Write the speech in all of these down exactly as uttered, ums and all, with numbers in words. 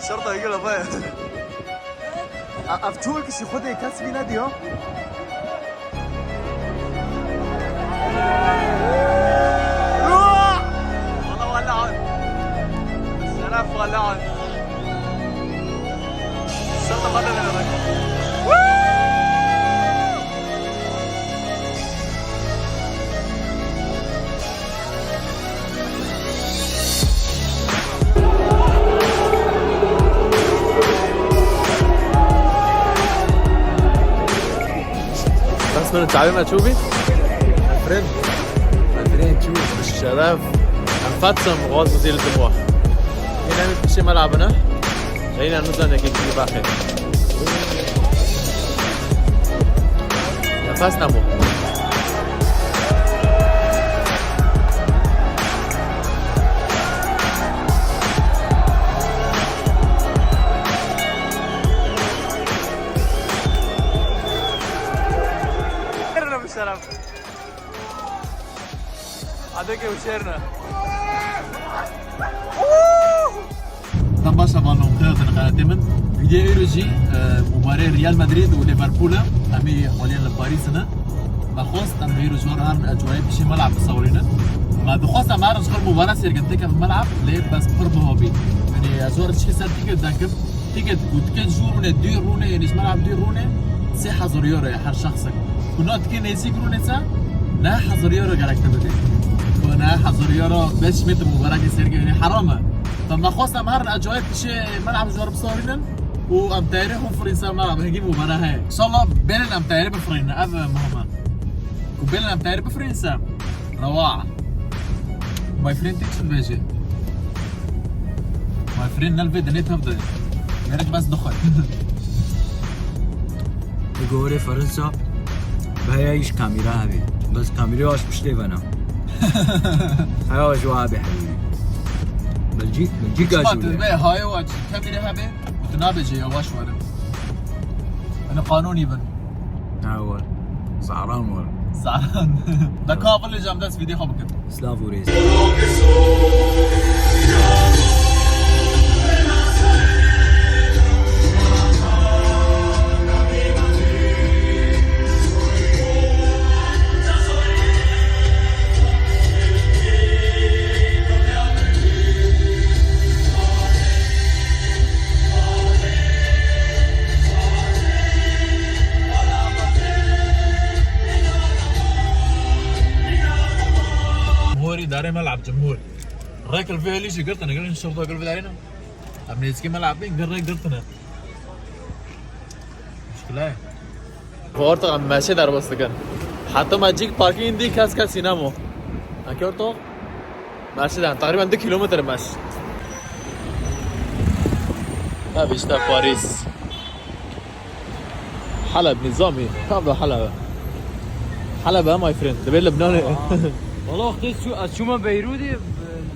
Şerta gel baya. Ev çû kişî xwedê kes vî nediyo. Wala wala. Şeref wala. Şerta xwedê vere. Bes min çavê me çû bî? Efrin. Efrin çû. Şeref. Em fatsam gaz bizîl dimwa. Yine bir şey melabına. Yine nuzan da geçti bakın. Nefes ne bu? Nerede bu şarap? Adeke û şêrne. Dem baş e, van nokte din qenatê min. Vîdyoya îro jî, e, mubarê Real Madrid û Liverpool e. Em ê hewlên li Parîs ne. Me xwest em ê îro ji wan herin, e, cihê pişê melab bisewirînin. Me dixwest em herin ji xwe mubare sêr kin, têke melab, lê bes pir biho bî. Yanî ez wan çi ser tîket dekim. Tîket ku tîket jû rûne, dû rûne, yanî ji melab dû rûne, sê hezar euro ye her şexsek. Ku na tîket nêzîk rûne se, neh hezar euro gerek te bidê. Ku neh hezar euro beş metre mubarekê sêr kin, yanî heram e. Te me xwest em herin, e, cihê pişê melab ji wan bisewirînin û em teyarê xwe bifirîn ser melab, hingî mubare heye. Înşallah bêlin em teyarê bifirînin, ev muhim e. Ku bêlin em teyarê bifirînin ser. Rewa. My friend, tu çi dibêjî? My friend, nel vê dinê tev de. Gerek bes dixwe. Li gorê Fransa bi heya îş kamîra hebî. Bes kamîra aş piştê vena. Heya ji wa hebî hebî. Belcî-, Belcîka Çima jû tu le. Vê hayê wa kamîra hebî û tu nabêjî yavaş were. Ene qanûnî bin. Ha, were. Zaran were. Zaran. Da ka village em dest vîdê xwe bikin. Slav û rêz. Cumhur, îdarê melab cumhur. Rek li vê helî jî girtine, girin şirda gir vidarîne. Em nêzîkî melab bên, gir rek girtine. Muşkile ye. Ortax em meşê derbas dikin. Heta me cîk parkîng dî kes kesî nemo. Eke ortax? Meşê de, teqrîben du kilometre meş. Tabii işte Paris. Heleb nizamî. Tabii Heleb. Heleb, my friend. Dibê Lebnanê. Valla wextê çû-, ez çûme Beyrûdê,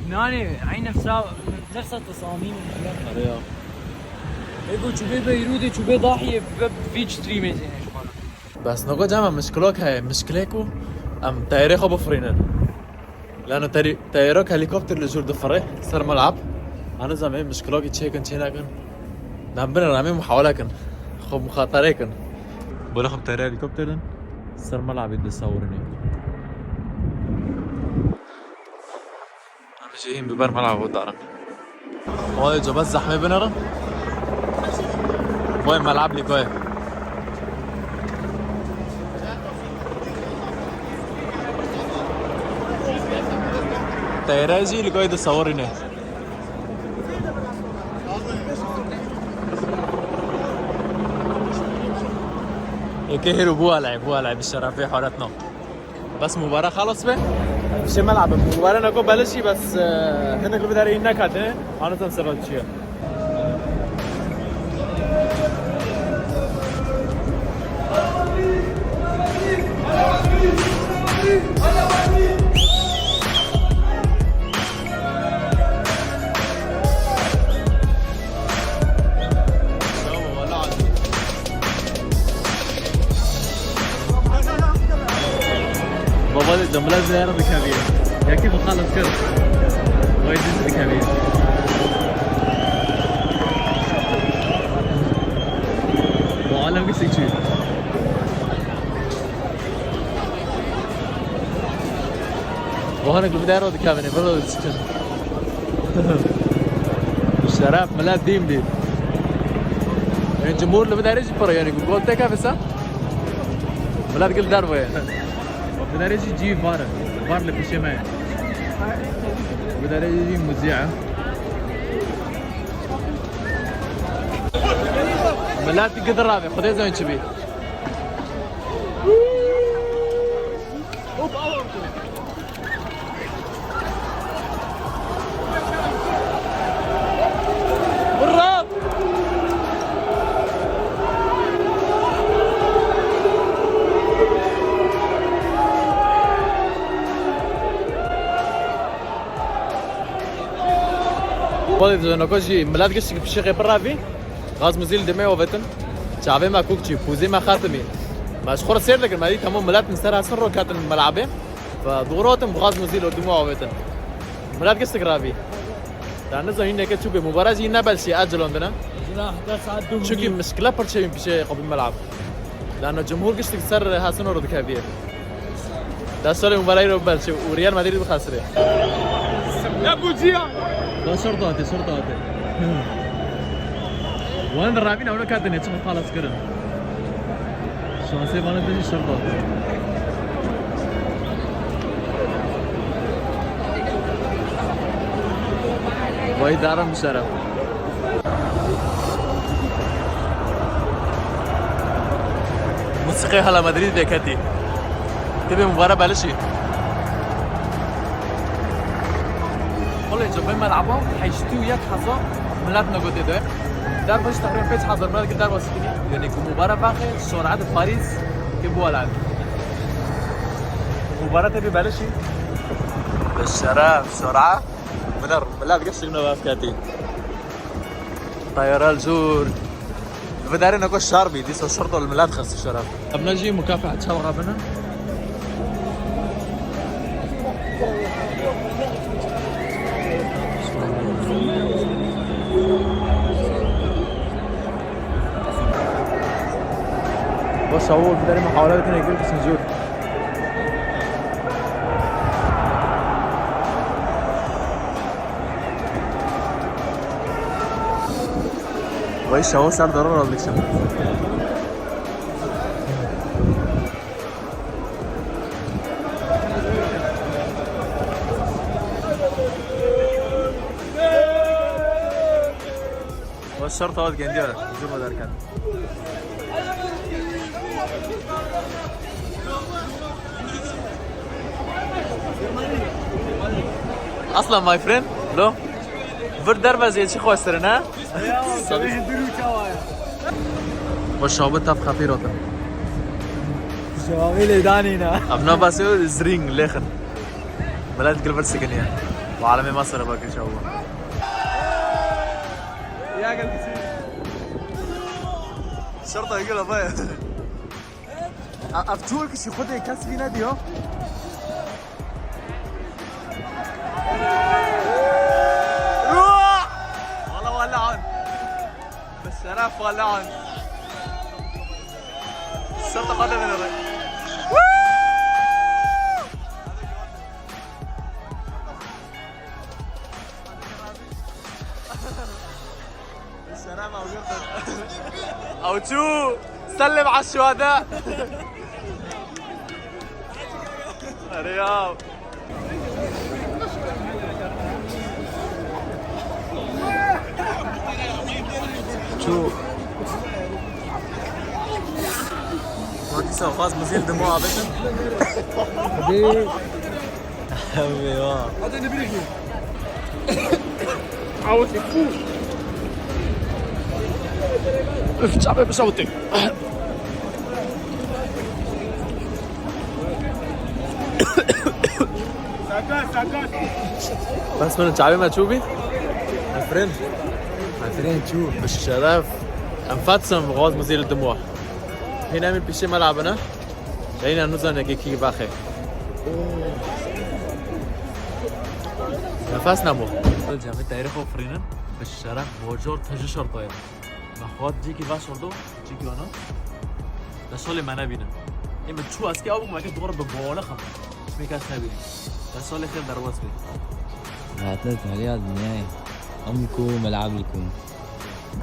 nanê eyn nefsa, nefsa tesamîm. Erê ya. Ê ku çûbê Beyrûdê, çûbê Dahiyê, bi vî streamê zêne ji xwe. Bes noka cema mişkilok heye, mişkilê ku em teyarê xwe bifirînin. Lano teyarok helîkopter li jûr difire ser melab. Haniz em ê mişkilokî çêkin, çênekin. Dem binin em ê muhawele kin. Xwe muxatere kin. Bole xwe teyarê helîkopter din ser melabê disewirînê. Em jî hîn bi ber melabê darin. Vay, cebet zehmê binerin. Vay, melab lîkoye. Teyre jî lîkoye disewirîne. Eke hêro bû alay, bû alay bi şerefê horetno. Bes mubare xelas be. Şê melabim. Mubare neko belişî bes, e, hinek li vê derê nekatine. Anizem sebeb çi ye. Baba de cemle zehra dikevî. Yekî bi xalas kir. Vay dî dikevî. Hanek li vê derê dikevin, vê derê diçin. Şeref, milet dîm dî. Yanî cumhur li vê derê jî pir e, yanî ku gol teke visa. Milet gil derve ye. Vê derê jî cî var e. Var li pişê me ye. Vê derê jî muzî ye. Milet gidir rabe, Xwedê zan çi bî. Xwedê dizane ku jî milet giştik pişê xê pir ravî. Gaz muzîl dimê ovetin. Çavê me kûk çî, pûzê me xetimî. Me ji xwe re sêr dikin, me dî hemû milet min ser hasin ro ketin melabê. Ve dûrotim gaz muzîl û dimê ovetin. Milet giştik ravî. Da nizan hîn neke çû bê, mubara jî ne belşî ez cilon dine. Çunkî mişkile pir çêbîn pişê qebî melab. Da no cumhur giştik ser hasin ro dikevdiye. Dest solê mubarek ro ber çi û Real Madrid bixesirê. Ya bu ciya. Da şort hate, şort hate. Wan da rabîn ewle katine çi xalas kirin. Şansê vana de jî şort hate. Vay daram şeref. Musiqê hala Madrid vêketî. Tibê mubare belişî. Xulê civê me laba heştê û yek hezar milet negotê de. Derva jî teqrîben pênc hezar milet ki derva sikirî. Yanî ku mubare vexê şorade Parîs ki bu alan. Mubare tebî belişî. Bi şeref şora. Milet, milet giştik nava vêketî. Tayara li jûr. Li vê derê neko şar bî, dîsa şorto li milet xist şeref. Evne jî mukafeha çawa bine. Baş, ew li vê derê muhawele dikin, êk bisin jûr. Vay şawa ser dara radiçin. Baş, şert hat gendiya, jûr derket. Aslan, my friend, lo. Vir dervezê çi xwestir ne? Ya, tabii. Çavê hindurî çawa ya? Baş, şabi taf xefîr hatin. Cevabê lê danî ne. Ev nabasê zring lêxin. Milet gil vir sikiniye. Bu alemê ma sere bakir çawa. Ya gel kişi. Şerta gel abaya. A-, ev çû kişî xwedê kes vî nediyo. Wala wala an. Bi şeref wala an. Şerta xwedê bine re. Şeref ew girtin. Ew çû. Sellim eşşuhada. Erê ya. Çû. Wekî xwaz mizîl dimo avêtin. Hadi. Ew ê wa. Hadi ne bileyim. Awet fu. Üf, çavê bişewitî. Sakat, sakat. Bes min çavê me çû bî? Efrin. Efrin çû. Bi şeref. Em fetim gaz mizîl dimo. Hîn em ê pişê me labine. Reyna nizane ki kî vexê. Nefes nemo. Cemê teyre xwe firînin. Bi şeref bocor tiji şortoye. Me xwat cîkî veşordo, cîkî ana. De şolê me nebînin. Ê min çû eskê ew bû, me kir dora bi bole xem. Çimê kes nebînin. Te salê xêr derbas bê. Hatine taliya dinyayê. Em ku melab li ku.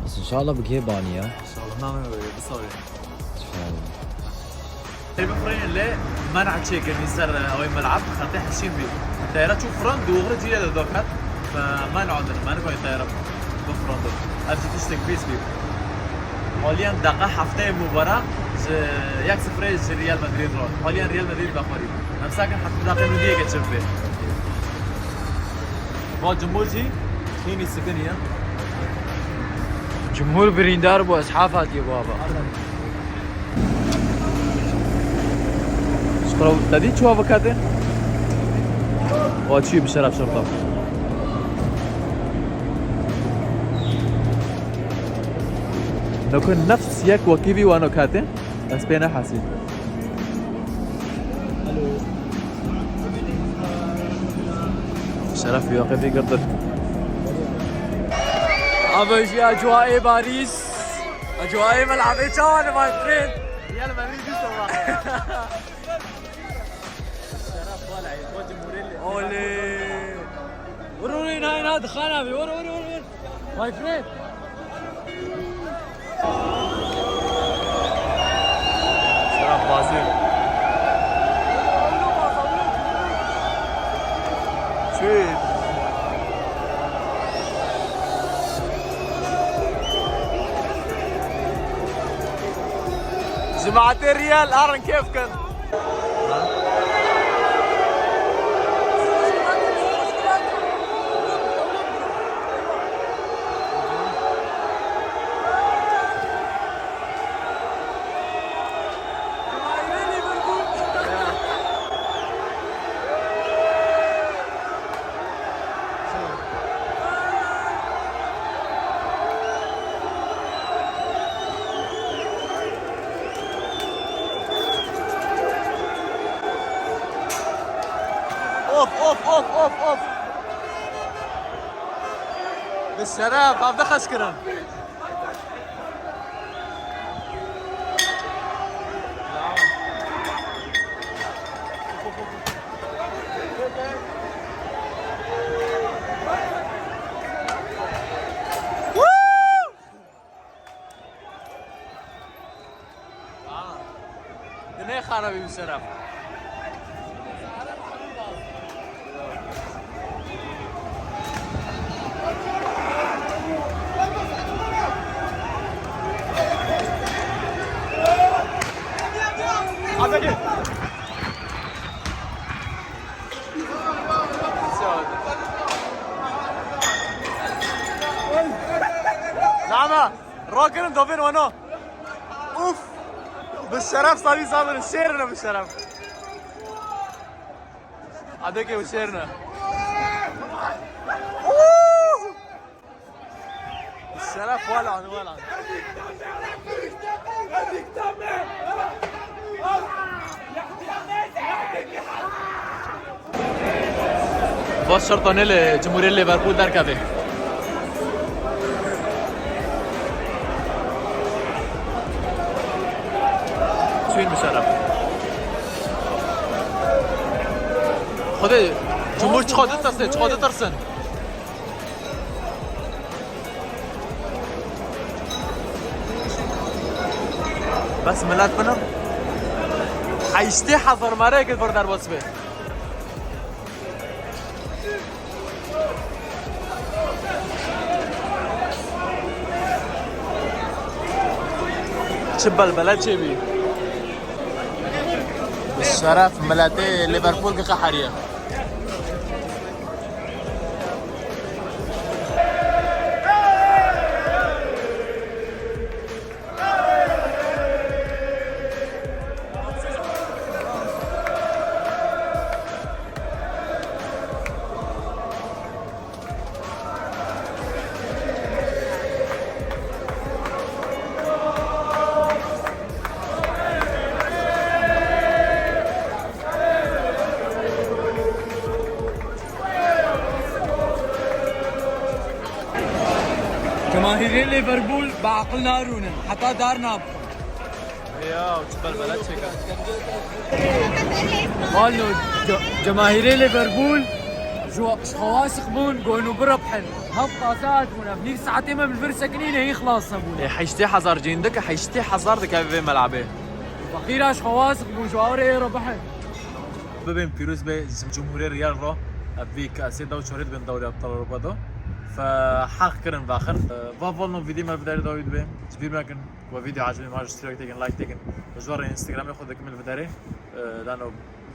Bes inşallah bi kê banî ya. İnşallah name böyle bir soru. İnşallah. Ê bifirînin lê men'a çêkirin li ser, e, ew ê mel'ab, xetê hişîn bî. Teyara çû firin, di oxirê cî de derket. Fe men'a din, men'a koyê teyara bifirandin. Ev jî tiştek pîs bî. Haliyan deqa hefteyê mubara ji yek sifirê ji Real Madrid re. Haliyan Real Madrid vexwerî. Em sakin heta deqê nûdiyê geçirin bê. Va cumhur jî hînî sikin ye. Cumhur birîndar bû, ezhaf hatiye baba. Şikra te dî çawa bikete? Wa çi bi şeref şerta. Nokun nefs yek wekî vî wa nokate. Ez pê nehesî. Şeref ya qefî girtin. Abi jî acwayê Parîs. Acwayê mel'abê çawa ne, my friend? Real Madrid dîsa. Olê. Vur, vur, ina, ina, dixana bî. Vur, vur, vur, vur. My friend. Selam bazı. Çi? Cemaatê Real arin kêf kin. Of, of, of, of, of. Bi şeref, ev de xeş kirin. Aa, tu nêxeribî bi şeref. Lama, rokirin dovin wano. Uf! Bi şeref sabî sabir, şêrine bi şeref. Adeke bi şêrine. Uf! Şeref wala, wala. Bas şertanê li Cumhuriyet Liverpool derkeve. Çin bi şeref. Xwedê Cumhur çiqa ditirsin, çiqa ditirsin. Bes milet bine. Heştê hezar marek vir derbas be. Çi belbele çêbî. Şeref miletê Liverpool qeheriye. Cemaahîrê Liverpool bi aqil narûnin, heta dar nabixin. Ya, çi belbele çêke. Xalno, ce-, cemahîrê Liverpool ji xwe wasiq bûn, got û biribhin. Heft qazat bûn, ev nîv saetê me bi vir sekinîne hî xilas nebûne. Ê, heştê hezar cêndike, heştê hezar dike vê melabê. Feqîra ji xwe wasiq bûn, ji awirê ê re bihin. Bibên pîroz be ji Cumhurê Riyal re, ev vî kasê da û çorê dibên dawrê Abdal Europa do. Fe heq kirin vexin. Va valno vîdê me bi derê dawî dibe. Ji bîr mekin. Ku vîdeo ecibî me ji stîrek têkin, like têkin. Ji we re Instagramê xwe dikim li viderê. Dano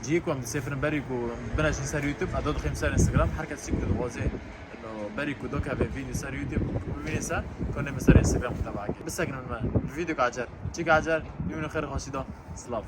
cihê ku em disêfirin berî ku bineşin ser YouTube, ez do dixêm ser Instagram. Her kes çi ku dixwaze, ino berî ku do keve vîdeo ser YouTube, ku bibîne ser, ku nê min ser Instagram ku tebake. Bisekinin me. Li vîdeo ka ecer. Çi ka ecer, bimînin xêr xweşî da. Silav.